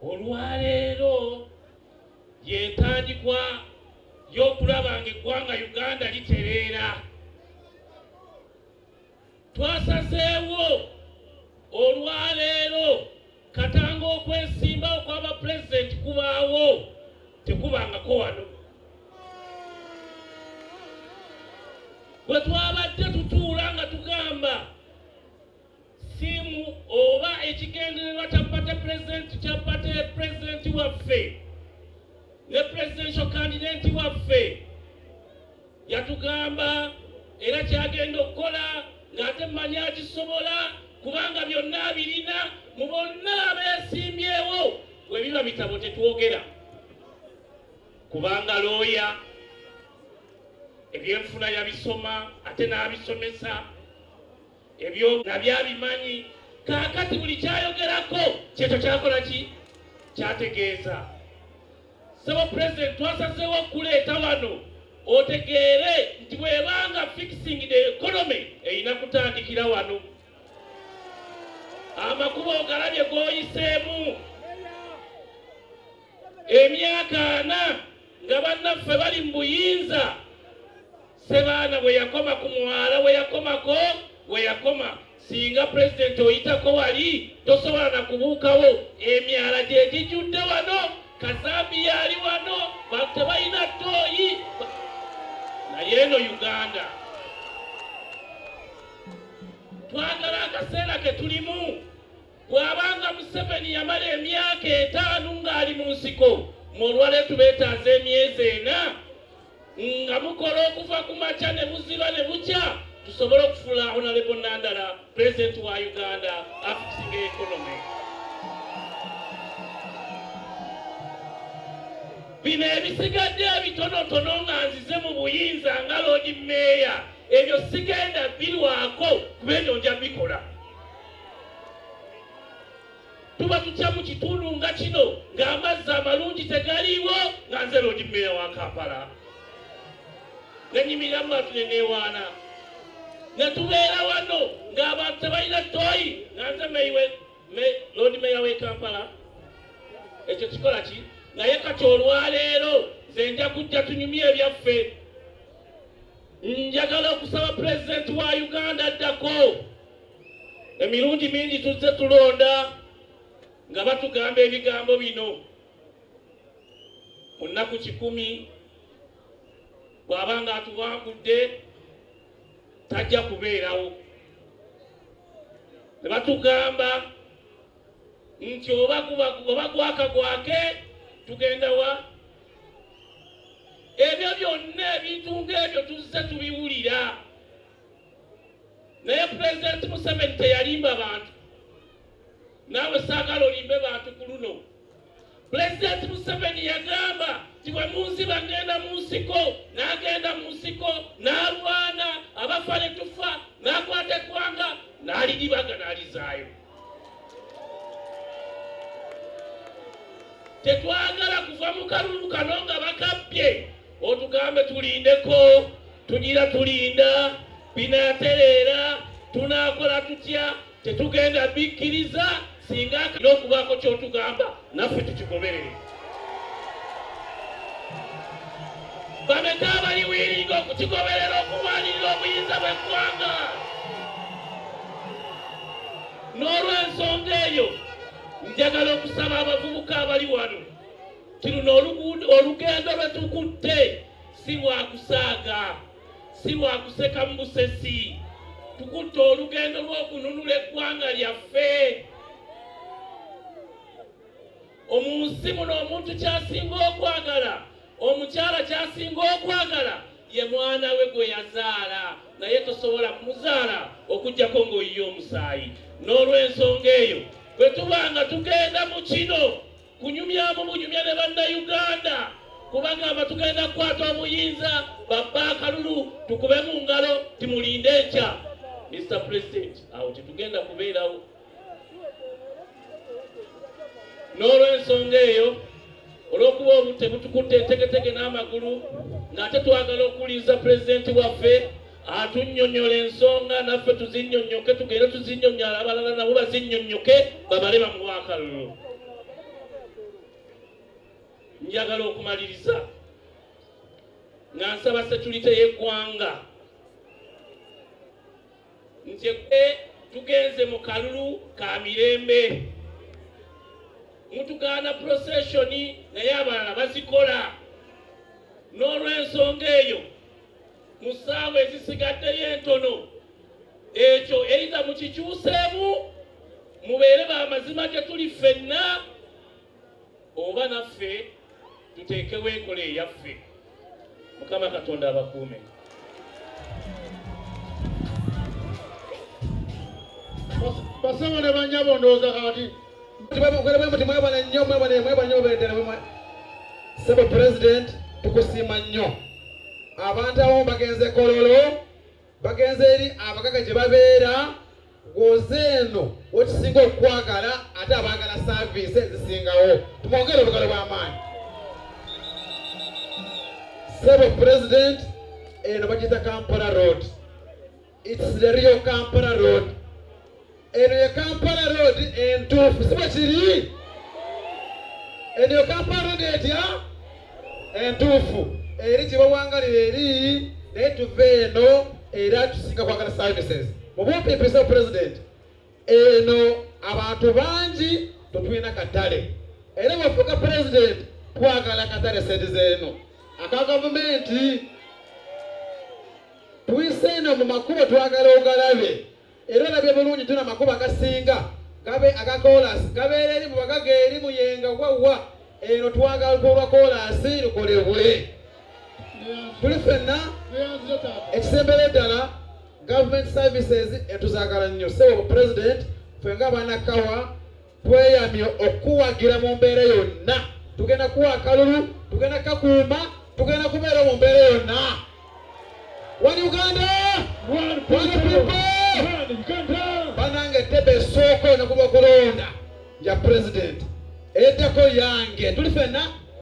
Olwaleero y'entandikwa y'okulaba ng'eggwanga Uganda litereera. Twasazeewo olwaleero katanga okwesimbawo kw'aba pulezidenti kubaawo, tekubangako wano. Bwe twabadde tutuula nga tugamba simu oba ekigendererwa kya party president, kya party president waffe ne presidential candidate waffe yatugamba era kyagenda okukola ng'ate mmanyi akisobola kubanga byonna abirina. Mu bonna abeesimbyewo bwe biba bitabo tetwogera, kubanga looya ebyenfuna yabisoma ate n'abisomesa, ebyo nabyo abimanyi. Kaakati buli kyayogerako kyekyo kyakola ki kyategeeza. Ssebo pulezidenti, twasazeewo okuleeta wano otegeere nti bw'ebanga fixing the economy erina kutandikira wano. Amakubo ogalabye g'oyiseemu emyaka 40 nga bannaffe bali mu buyinza. Ssebaana bwe yakoma ku mwala, bwe yakomako we yakoma, singa pulezidenti oyitako wali tosobola na kubuukawo. Emyala gye gijjudde wano, kazambi ali wano, tebalina ttooyi. Naye eno Uganda twagala akaseera ke tulimu. Bw'abanga Museveni yamala emyaka 5 ng'ali mu nsiko, mu olwaleero tubeetaaza emyezi 4 nga mukola okuva ku makya ne buziba ne bukya, tusobole okufuula Honorable Nandala pulezidenti wa Uganda afixing economy. Bino ebisigadde ebitonotono nga nzize mu buyinza nga Lord Mayor, ebyo sigenda birwako kuba ebyo nja bikola. Tuba tutya mu kitundu nga kino ng'amazzi amalungi tegaliiwo, nga nze Lord Mayor wa Kampala nenyimirira mu bantu ne neewaana, ne tubeera wano ng'abantu tebalina ttooyi, nga nze Lord Mayor w'e Kampala. Ekyo kikola ki? Naye kati olwaleero nze nja kujja tunyumye ebyaffe. Njagala okusaba pulezidenti wa Uganda addako. Emirundi mingi tuzze tulonda nga batugamba ebigambo bino. Mu nnaku 100 bw'aba ng'atuwangudde tajja kubeerawo. Ne batugamba nti oba gwaka gwake tugenda wa. Ebyo byonna ebintu ng'ebyo tuzze tubiwulira. Naye pulezidenti Museveni teyalimba bantu, naawe saagala olimbe bantu ku luno. Pulezidenti Museveni yagamba nti bwe munziba ngenda mu nsiko, n'agenda mu nsiko n'alwana, abafa ne tufa, n'akwata eggwanga n'aliribaga n'alizaayo. Tetwagala kuva mu kalulu kano nga bakabbye, otugambe tulindeko, tugira tulinda, binaatereera, tunaakola tutya. Tetugenda bikkiriza singa n'okubaako ky'otugamba naffe tukigoberere. Bameka abaliwiringa okukigoberera okulwanirira obuyinza bw'eggwanga? N'olw'ensonga eyo njagala okusaba abavubuka abali wano ti luno olugendo lwe tukutte si lwa kusaaga, si lwa kuseka mu busesi. Tukutte olugendo lw'okununula eggwanga lyaffe. Omunsi muno omuntu ky'asinga okwagala, omukyala ky'asinga okwagala ye mwana we gwe yazaala, naye tosobola kumuzaala okuggyako ng'oyiye omusaayi. N'olw'ensonga eyo bwe tuba nga tugenda mu kino kunyumyamu bunyumya ne bannayuganda, kubagamba tugenda kukwata obuyinza, babba akalulu, tukube mu ngalo, timulinde enkya. Mr. President, awo tetugenda kubeerawo. N'olw'ensonga eyo olw'okuba obudde butukutte entegetege n'amagulu, ng'ate twagala okuwuliriza pulezidenti waffe atunnyonnyola ensonga, naffe tuzinnyonnyoke, tugende tuzinnyonnyola abalala nabo bazinnyonnyoke, babale bamuwa akalulu. Njagala okumaliriza nga nsaba security y'eggwanga nti tugenze mu kalulu ka mirembe, mutugaana procession naye abalala bazikola. N'olw'ensonga eyo mu ssaawa ezisigaddeyo entono ekyo eitha mukikyuseemu mubeere b'amazima gye tuli ffenna oba naffe tuteekewo enkola eyaffe. Mukama Katonda abakuume. Basebo ne bannyabo ndowooza kati mwebale nnyo, mwebale nnyo, mwebale. Ssebo President, tukusiima nnyo. Abantu abamu bagenze Kololo, bagenze eri abagaga gye babeera, gwoze eno wetusinga okwagala ate abaagala saaviisi ezisingawo. Tumwongere obugalo bw'amaanyi. Ssebo President, eno bagiyita Kampala Road. It's the real Kampala Road. Eno ye Kampala Road entuufu, si bwe kiri? Eno ye Kampala Road etya? Entuufu. Eri gye bawangalira eri, naye tuva eno era tusinga kwagala services. Mu bumpi Ssebo President, eno abantu bangi tetulina katale. Era bw'ofuuka President, twagala katale sente z'eno aka gavumenti. Tuyise eno mu makubo twagala ogalabe. Era olabye bulungi tuna amakubo agasinga gabe aga koolaasi gabeera eri mu bagaga eri Muyenga wawa. Eno twagala olwa koolaasi lukolebwe. Tuli ffenna ekisembera ddala government services etuzaagala nnyo. Ssebo President, ffe ng'Abannakawa tweyamye okuwagira mu mbeera yonna. Tugenda kuwa akalulu, tugenda kakuuma, tugenda kubeera mu mbeera yonna. One Uganda, one people. Banange tebe esooka olunaku lw'okulonda ya President, eddako yange. Tuli ffenna.